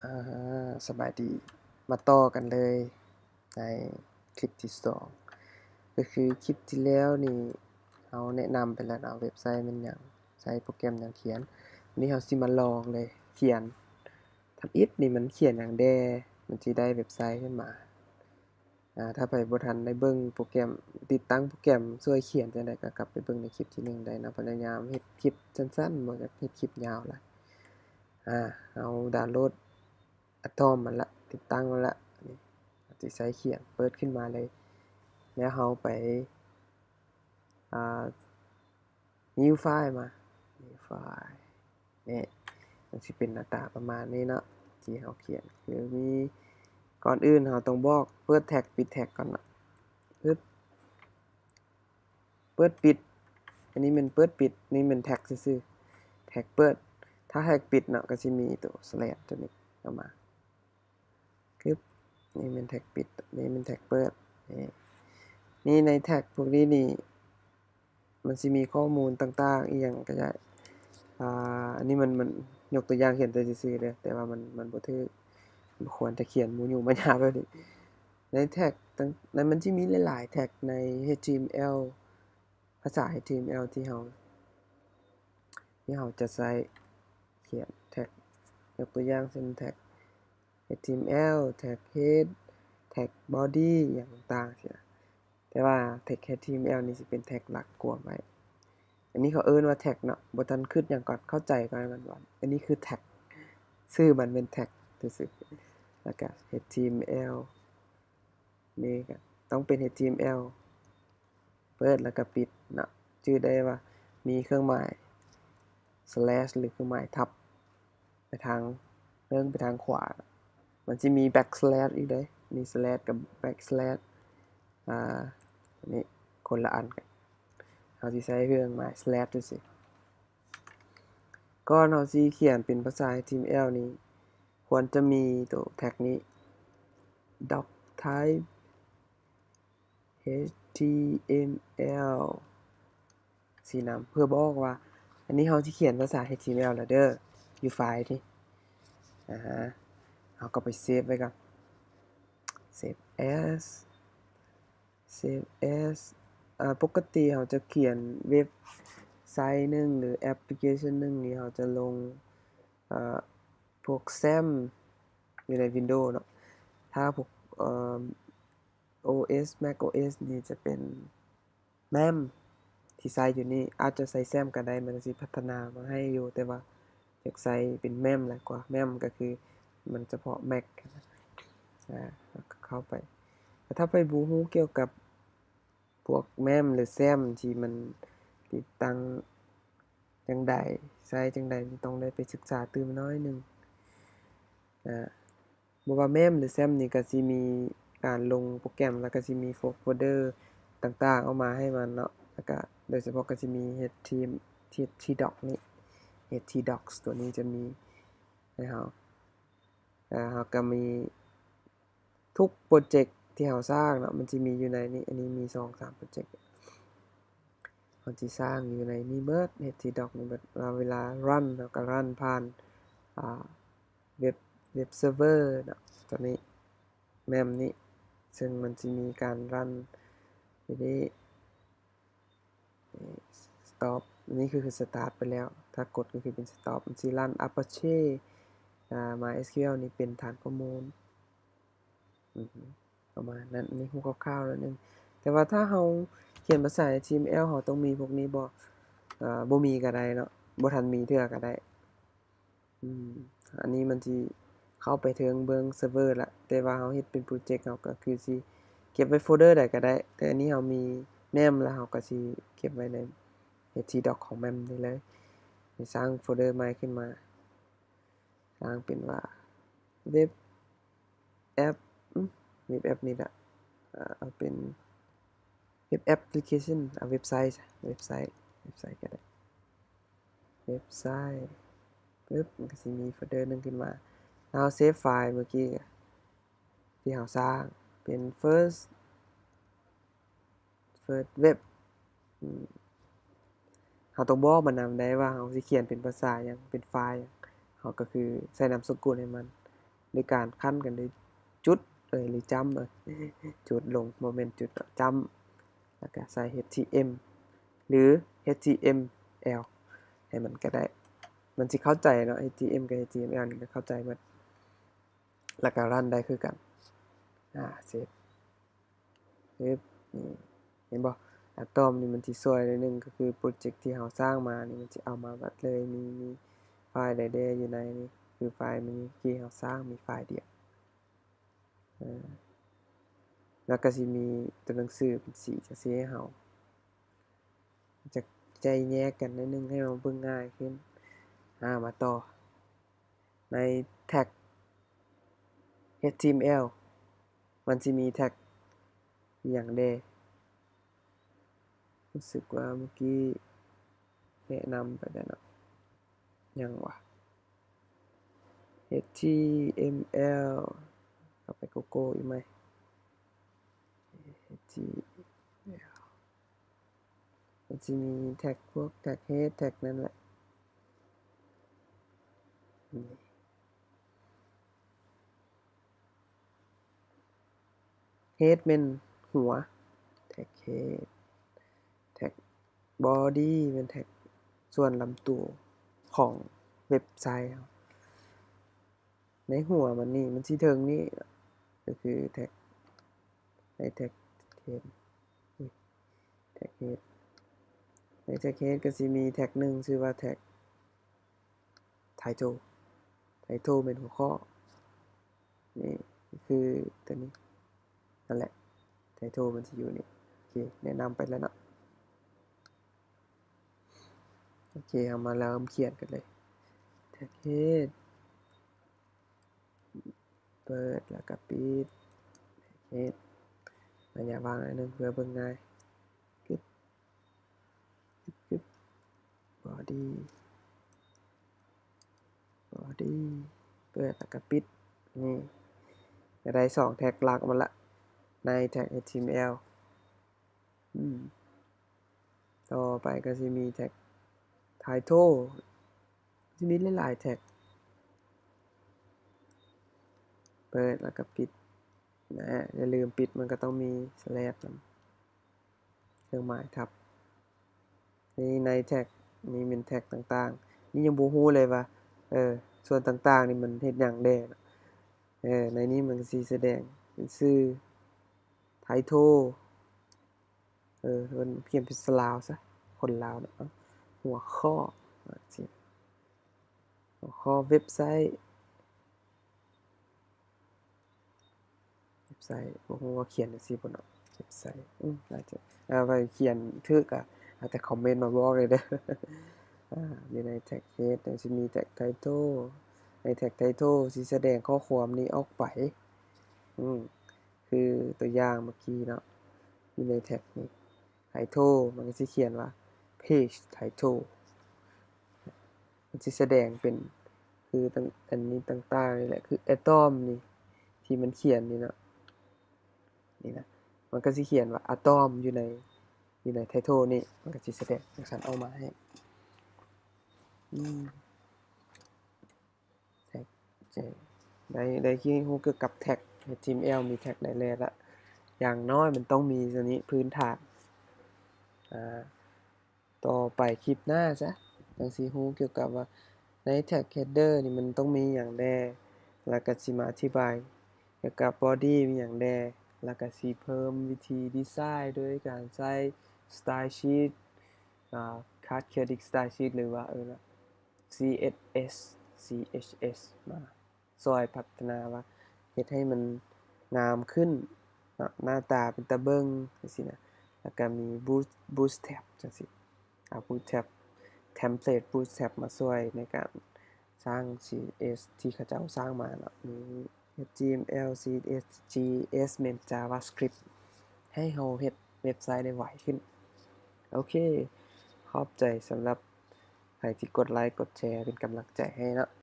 ອາ ສະບາຍດີ ມາຕໍ່ກັນເລີຍໃນຄລິບທີສອງ ກໍຄືຄລິບທີ່ແລ້ວນີ້ເຮົາແນະນຳໄປແລ້ວເນາະ ເວັບໄຊແມ່ນຫຍັງ ໃຊ້ໂປຣແກຣມຫຍັງຂຽນ. ວັນນີ້ເຮົາຊິມາລອງເລີຍ ຂຽນທຳອິດນີ້ມັນຂຽນຫຍັງແດ່ ມັນຊິໄດ້ເວັບໄຊຂຶ້ນມາ. ອາ ຖ້າໃຜບໍ່ທັນໄດ້ເບິ່ງໂປຣແກຣມ ຕິດຕັ້ງໂປຣແກຣມຊ່ວຍຂຽນຈັ່ງໃດ ກໍກັບໄປເບິ່ງໃນຄລິບທີໜຶ່ງໄດ້ເນາະ. ພະຍາຍາມເຮັດຄລິບສັ້ນໆ ບໍ່ຢາກເຮັດຄລິບຍາວຫຼາຍ. ອາ ເຮົາດາວໂຫຼດ Atom ມັນລະ ຕິດຕັ້ງມັນລະ ນີ້ ເຮົາຊິໃຊ້ຂຽນ ເປີດຂຶ້ນມາເລີຍ ແລ້ວເຮົາໄປ ອາ New File ມາ New File ນີ້ ມັນຊິເປັນໜ້າຕາປະມານນີ້ເນາະ ທີ່ເຮົາຂຽນ ຄືມີ ກ່ອນອື່ນເຮົາຕ້ອງບອກເປີດແທັກ ປິດແທັກກ່ອນເນາະ ປຶບ ເປີດປິດ ອັນນີ້ແມ່ນເປີດປິດ ນີ້ແມ່ນແທັກຊື່ໆ ແທັກເປີດ ຖ້າແທັກປິດເນາະ ກໍຊິມີໂຕ slash ໂຕນີ້ເຂົ້າມາ ກຶບ ນີ້ແມ່ນແທັກປິດ ນີ້ແມ່ນແທັກເປີດ ນີ້ ນີ້ໃນແທັກພວກນີ້ນີ້ ມັນຊິມີຂໍ້ມູນຕ່າງໆ ອີ່ຫຍັງກໍໄດ້ ອາ ອັນນີ້ມັນ ມັນຍົກຕົວຢ່າງຂຽນແຕ່ຊື່ໆເດີ ແຕ່ວ່າມັນ ມັນບໍ່ຖືກ ບໍ່ຄວນຈະຂຽນໝູ່ຫຍຸ້ງມາຍາວແບບນີ້. ໃນແທັກຕ່າງ ໃນ ມັນຊິມີຫຼາຍໆແທັກໃນ HTML ພາສາ HTML ທີ່ເຮົາ ທີ່ເຮົາຈະໃຊ້ຂຽນແທັກ ຍົກຕົວຢ່າງເຊັ່ນ ແທັກ HTML ແທັກ head ແທັກ body ຫຍັງຕ່າງໆຊີ້ນະ ແຕ່ວ່າແທັກ HTML ນີ້ຊິເປັນແທັກຫຼັກກວມໄວ້ ອັນນີ້ເຂົາເອີ້ນວ່າແທັກເນາະ ບໍ່ທັນຄິດຫຍັງກ່ອນ ເຂົ້າໃຈກ່ອນ ອັນນີ້ຄືແທັກ ຊື່ມັນແມ່ນແທັກຊື່ໆ ແລ້ວກະ HTML ນີ້ກະຕ້ອງເປັນ HTML ເປີດແລ້ວກະປິດເນາະ ຈື່ໄດ້ວ່າມີເຄື່ອງໝາຍ slash ຫຼື ເຄື່ອງໝາຍທັບ ໄປທາງເທິງໄປທາງຂວາ ມັນຊິມີ backslash ອີກເດ້ ມີ slash ກັບ backslash ອາ ອັນນີ້ຄົນລະອັນກັນ ເຮົາຊິໃຊ້ເຄື່ອງໝາຍ slash ຊື່ໆ ກ່ອນເຮົາຊິຂຽນເປັນພາສາ HTML ນີ້ ຄວນຈະມີໂຕແທັກນີ້ doctype HTML ຊີ້ນຳ ເພື່ອບອກວ່າ ອັນນີ້ເຮົາຊິຂຽນພາສາ HTML ແລ້ວເດີ ຢູ່ໄຟລ໌ນີ້ ອາ ເຮົາກໍໄປເຊບໄວ້ກ່ອນ save as save as ອາ ປົກກະຕິເຮົາຈະຂຽນເວັບໄຊໜຶ່ງ ຫຼື ແອັບພລິເຄຊັນໜຶ່ງນີ້ ເຮົາຈະລົງ ອາ ພວກ XAMPP ຢູ່ໃນ Windows ເນາະ ຖ້າພວກ ເອີ OS macOS ນີ້ຈະເປັນ MAMP ທີ່ໃຊ້ຢູ່ນີ້ ອາດຈະໃຊ້ XAMPP ກໍໄດ້ ມັນກໍຊິພັດທະນາມາໃຫ້ຢູ່ ແຕ່ວ່າຢາກໃຊ້ເປັນ MAMP ຫຼາຍກວ່າ MAMP ກໍຄືມັນສະເພາະ Mac ອາ ເຂົ້າໄປ ແຕ່ຖ້າໃຜບໍ່ຮູ້ກ່ຽວກັບພວກ MAMP ຫຼື XAMPP ທີ່ມັນຕິດຕັ້ງຈັ່ງໃດ ໃຊ້ຈັ່ງໃດ ຕ້ອງໄດ້ໄປສຶກສາຕື່ມໜ້ອຍໜຶ່ງ ອາ ບໍ່ວ່າ MAMP ຫຼື XAMPP ນີ້ກໍຊິມີການລົງໂປຣແກຣມ ແລ້ວກໍຊິມີພວກໂຟນເດີຕ່າງໆອອກມາໃຫ້ມັນເນາະ ແລ້ວກໍໂດຍສະເພາະກໍຊິມີ HT HTDoc ນີ້ HTDocs ຕົວນີ້ຈະມີໃຫ້ເຮົາ ແລ້ວເຮົາກໍມີທຸກໂປຣເຈັກທີ່ເຮົາສ້າງເນາະ ມັນຊິມີຢູ່ໃນນີ້ ອັນນີ້ມີສອງສາມໂປຣເຈັກ ເຮົາຊິສ້າງຢູ່ໃນນີ້ເໝິດ HTDoc ນີ້ເໝິດ ວ່າເວລາ run ເຮົາກໍ run ຜ່ານ ອາ ເວັບ ເວັບເຊີເວີເນາະ ຕົວນີ້ MAMP ນີ້ ເຊິ່ງມັນຊິມີການ run ຢູ່ນີ້ stop ນີ້ຄື start ໄປແລ້ວ ຖ້າກົດກໍຄືເປັນ stop ມັນຊິ run Apache ອາ MySQL ນີ້ເປັນຖານຂໍ້ມູນ ປະມານນັ້ນ ອັນນີ້ຮູ້ຄ່າວໆໜ້ອຍໜຶ່ງ ແຕ່ວ່າຖ້າເຮົາຂຽນພາສາ HTML ເຮົາຕ້ອງມີພວກນີ້ບໍ່? ເອີ ບໍ່ມີກໍໄດ້ເນາະ ບໍ່ທັນມີເທື່ອກໍໄດ້ ອືມ ອັນນີ້ມັນຊິເຂົ້າໄປເທິງເບື້ອງເຊີເວີລະ ແຕ່ວ່າເຮົາເຮັດເປັນໂປຣເຈັກ ເຮົາກໍຄືຊິເກັບໄວ້ໂຟນເດີໃດກໍໄດ້ ແຕ່ອັນນີ້ເຮົາມີ MAMP ລະ ເຮົາກໍຊິເກັບໄວ້ໃນ HTDoc ຂອງ MAMP ນີ້ເລີຍ ໄປສ້າງໂຟນເດີໃໝ່ຂຶ້ນມາ ສ້າງເປັນວ່າ ເວັບ ແອັບ ເວັບແອັບນີ້ລະ ເອົາເປັນເວັບແອັບພລິເຄຊັນ ເອົາເວັບໄຊຊະ ເວັບໄຊ ເວັບໄຊກໍໄດ້ ເວັບໄຊ ປຶບ ມັນກໍຊິມີໂຟນເດີໜຶ່ງຂຶ້ນມາ ແລ້ວເຮົາເຊບໄຟລ໌ເມື່ອກີ້ທີ່ເຮົາສ້າງເປັນ first first web ອືມ ເຮົາຕ້ອງບອກມັນນຳໄດ້ວ່າເຮົາຊິຂຽນເປັນພາສາຫຍັງ ເປັນໄຟລ໌ຫຍັງ ເຮົາກໍຄືໃສ່ນາມສະກຸນໃຫ້ມັນ ໂດຍການຂັ້ນກັນດ້ວຍຈຸດເອີຍ ຫຼືຈ້ຳເອີຍ ຈຸດລົງ ບໍ່ແມ່ນຈຸດເນາະ ຈ້ຳ ແລ້ວກະໃສ່ ເອັດທີເອັມ ຫຼື ເອັດທີເອັມແອລ ໃຫ້ມັນກະໄດ້ ມັນຊິເຂົ້າໃຈເນາະ ເອັດທີເອັມ ກັບ ເອັດທີເອັມແອລ ນີ້ມັນເຂົ້າໃຈໝົດ ແລ້ວກະຣັນໄດ້ຄືກັນ ອາ ເຊບ ເອີບ ນີ້ ເຫັນບໍ່? ອາຕອມນີ້ມັນຊິຊ່ວຍໜ້ອຍໜຶ່ງ ກໍຄືໂປຣເຈັກທີ່ເຮົາສ້າງມານີ້ ມັນຊິເອົາມາໝົດເລີຍ ມີ ມີໄຟລ໌ໃດແດ່ຢູ່ໃນນີ້ ຄືໄຟລ໌ມື້ກີ້ເຮົາສ້າງມີໄຟລ໌ດຽວ ເອີ ແລ້ວກໍຊິມີຕົວໜັງສືເປັນສີຈັ່ງຊີ້ໃຫ້ເຮົາ ຈະໄດ້ແຍກກັນໜ້ອຍໜຶ່ງ ໃຫ້ເຮົາເບິ່ງງ່າຍຂຶ້ນ ອາ ມາຕໍ່ ໃນແທັກ ເອັດທີເອັມແອລ ມັນຊິມີແທັກອີ່ຫຍັງແດ່? ຮູ້ສຶກວ່າມື້ກີ້ແນະນຳໄປແລ້ວເນາະ ຫຍັງຫວາ? ເອັດທີເອັມແອລ ເຂົ້າໄປ Google ອີກໃໝ່ ເອັດທີເອັມແອລ ມັນຊິມີແທັກພວກແທັກເຮດ ແທັກນັ້ນແຫຼະ ນີ້ ເຮດແມ່ນຫົວ ແທັກເຮດ ແທັກ body ແມ່ນແທັກສ່ວນລຳຕົວຂອງເວັບໄຊເຮົາ ໃນຫົວມັນນີ້ ມັນຊິເທິງນີ້ ກໍຄືແທັກ ໃນແທັກເຮດ ແທັກເຮດ ໃນແທັກເຮດກໍຊິມີແທັກໜຶ່ງ ຊື່ວ່າແທັກ title title ແມ່ນຫົວຂໍ້ ນີ້ຄືຕົວນີ້ ນັ້ນແຫຼະ title ມັນຊິຢູ່ນີ້ ໂອເຄ ແນະນຳໄປແລ້ວເນາະ ໂອເຄ ເຮົາມາເລີ່ມຂຽນກັນເລີຍ ແທັກເຮດ ເປີດ ແລ້ວກໍປິດ ແທັກເຮດ ໄລຍະວ່າງໜ້ອຍໜຶ່ງເພື່ອເບິ່ງງ່າຍ ກຶບ ກຶບ body body ເປີດ ແລ້ວກໍປິດ ນີ້ ກໍໄດ້ສອງແທັກຫຼັກມາລະ ໃນແທັກ ເອັດທີເອັມແອລ ອືມ ຕໍ່ໄປກໍຊິມີແທັກ title ຊິມີຫຼາຍໆແທັກ ເປີດ ແລ້ວກໍປິດ ນະ ຢ່າລືມປິດ ມັນກໍຕ້ອງມີ slash ນຳ ເຄື່ອງໝາຍທັບ ນີ້ໃນແທັກ ນີ້ແມ່ນແທັກຕ່າງໆ ນີ້ຍັງບໍ່ຮູ້ເລີຍວ່າ ເອີ ສ່ວນຕ່າງໆນີ້ມັນເຮັດຫຍັງແດ່ ເອີ ໃນນີ້ມັນກໍຊິສະແດງເປັນຊື່ title ເອີ ເພິ່ນຂຽນເປັນສະລາວຊະ ຄົນລາວເນາະ ຫົວຂໍ້ ຫົວຂໍ້ເວັບໄຊ ເວັບໄຊ ບໍ່ຮູ້ວ່າຂຽນຈັ່ງຊີ້ບໍ່ເນາະ ເວັບໄຊ ອືມ ໜ້າຈະ ເອີ ວ່າຂຽນຖືກກະອາດຈະຄອມເມັນມາບອກແດ່ເດີ ອາ ຢູ່ໃນແທັກເຮດ ຈັ່ງຊິມີແທັກໄທໂທ ໃນແທັກໄທໂທຊິສະແດງຂໍ້ຄວາມນີ້ອອກໄປ ອືມ ຄືຕົວຢ່າງເມື່ອກີ້ເນາະ ຢູ່ໃນແທັກນີ້ ໄທໂທ ມັນກໍຊິຂຽນວ່າ page title ມັນຊິສະແດງເປັນ ຄື ອັນນີ້ຕ່າງໆນີ້ແຫຼະ ຄື atom ນີ້ ທີ່ມັນຂຽນນີ້ເນາະ ນີ້ນະ ມັນກໍຊິຂຽນວ່າ atom ຢູ່ໃນ ຢູ່ໃນໄທໂທນີ້ ມັນກໍຊິສະແດງຈັ່ງຊັ້ນອອກມາໃຫ້ ອືມ ແທັກ ໄດ້ ໄດ້ ໄດ້ຮູ້ກ່ຽວກັບແທັກ ເອັດທີເອັມແອລ ມີແທັກໄດ້ແລ້ວລະ ຢ່າງນ້ອຍມັນຕ້ອງມີຕົວນີ້ພື້ນຖານ ອາ ຕໍ່ໄປຄລິບໜ້າຊະ ຈັ່ງຊິຮູ້ກ່ຽວກັບວ່າໃນແທັກເຮດເດີນີ້ມັນຕ້ອງມີຫຍັງແດ່ ລະກະຊິມາອະທິບາຍກ່ຽວກັບ body ມີຫຍັງແດ່ ລະກະຊິເພີ່ມວິທີດີໄຊໂດຍການໃຊ້ style sheet ອາ Cascading style sheet ຫຼືວ່າເອີ້ນວ່າ CSS CSS ມາ ຊ່ອຍພັດທະນາວ່າເຮັດໃຫ້ມັນງາມຂຶ້ນເນາະ ໜ້າຕາເປັນຕາເບິ່ງຈັ່ງຊີ້ນະ ແລ້ວກະມີ Boot Bootstrap ຈັ່ງຊີ້ ເອົາ Bootstrap template Bootstrap ມາຊ່ວຍໃນການສ້າງ CSS ທີ່ເຂົາເຈົ້າສ້າງມາເນາະ ມີ HTML CSS JS ແມ່ນ JavaScript ໃຫ້ເຮົາເຮັດເວັບໄຊໄດ້ໄວຂຶ້ນ. ໂອເຄ ຂອບໃຈສຳລັບໃຜທີ່ກົດໄລກົດແຊເປັນກຳລັງໃຈໃຫ້ເນາະ.